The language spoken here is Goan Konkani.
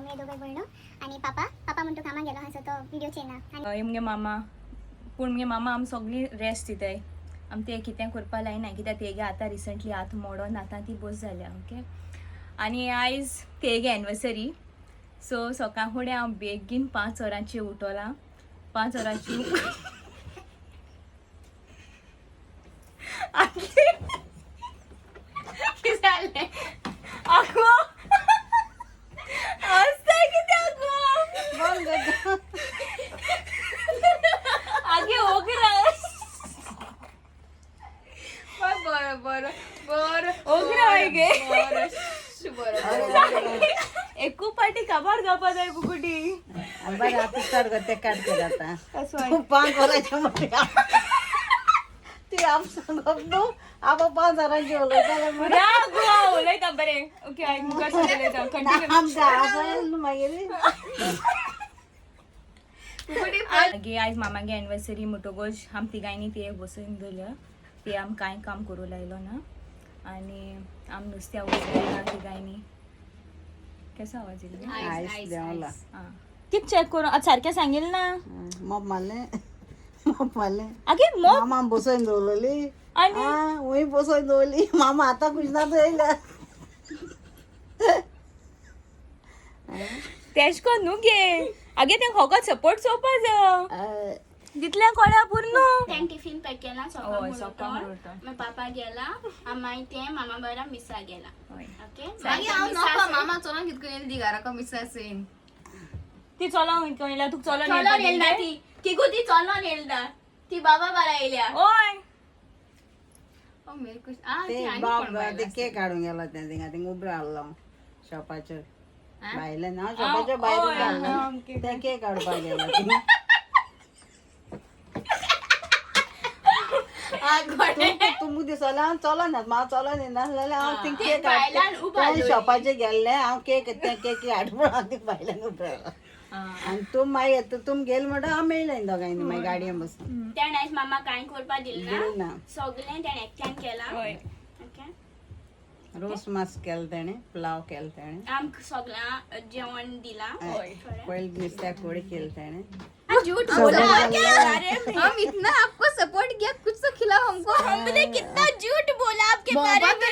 आमी दोगांय भयणो आनी पापा. पापा म्हणटो कामाक गेलो आहा, सो तो व्हिडिओ चेना आनी मुगे मामा, पूण मुगे मामा आम सगळी रेस्ट दिताय. आम ते कितें करपा लायना, कित्याक तेगे आतां रिसंटली हात मोडोन आतां ती बस जाल्या. ओके, आनी आयज तेगे एनिवर्सरी. सो सकाळ फुडें हांव बेगीन 5 वरांचेर उठोलां. 5 वरांची कितें जालें आगो? हसताय कितें आगो? आगे ओगरा. बरं बरं बरं. ओगरा गे. बरं. एकू पाटी काबार जावपा जाय बुकुटी. बरं आता चड गो ते काडटे जाता. कसो? तूं 5 वरांचे म्हणटा ती आम सांगप न्हू. आबा 5 वरांची उलयताले म्हणून. राग उलयता. बरें, ओके, आयक, मुखार उलयता, कंटिन्यू. आमकां आसा न्हू मागीर. मागीर आयज मामागे एनिवर्सरी म्हणटकूच आम तिगांयनी ते बसून दवरल्या. ते आम कांय काम करूं लायलो ना आनी आम नुस्त्या वचना तिगांयनी. केसो आवाज येयलो? आयस देंवला. आं, कित चॅक करूं आतां? सारकें सांगील ना. मोप मारलें, मोप मारलें. आगे मोप. मामा बसोवन दवरलेली. आनी आं, वंय बसोवन दवरली. मामा आतां कुशनात येयल्या. तेश कोन न्हू गे. आगे तें फकत सपोर्ट चोवपा जाय, तितल्या कोळ्या पुर्ण. तें टिफिन पॅक केला. हय, सकाळ सकाळ उठोन मागीर पापा गेला आनी मागीर तें मामा बरा मिसा गेला. ओके. मागीर हांव नको मामा चलोन कितको येयली ती घरा मिसा सेन. ती चलोन येयल्या? तुका चलोन चलोन येयला येयला? ती तिगू. ती चलोन येयला ती बाबा बारा येयल्या. ओय. ते बाब ते केक हाडूंक गेलो. तें थिंगा थिंग उबो रावलो शॉपाचेर भायल्यान. हांव शॉपाच्या भायर उबो रावलो, तें केक हाडपाक गेलो थिंगा. तुमकां दिसलें हांव चलोना, म्हाका चलोन येना जाल्यार हांव थिंग केक भायल्यान उबो हाडटा. शॉपाचेर गेल्लें हांव केक, तें केक हाडपा हांव थिंग भायल्यान उबो रावलो. आनी तूं मागीर येता, तुम गेल म्हणटा हांव मेळ्ळें दोगांयनी मागीर गाडयेन बसून. तेणें आयज मामा कांय करपा दिलें दिलें ना. ना. सगळें तेणें एकट्यान केलां. हय. ओके. रोस मास केलो तेणें, पुलाव केलो तेणें. आमकां सगळ्यां जेवण दिलां. पयलीं नुस्त्याक कोडी केली तेणें. झूठ बोला. हम इतना आपको सपोर्ट किया, कुछ तो खिलाओ हमको. हमने कितना झूठ बोला आपके बारे में.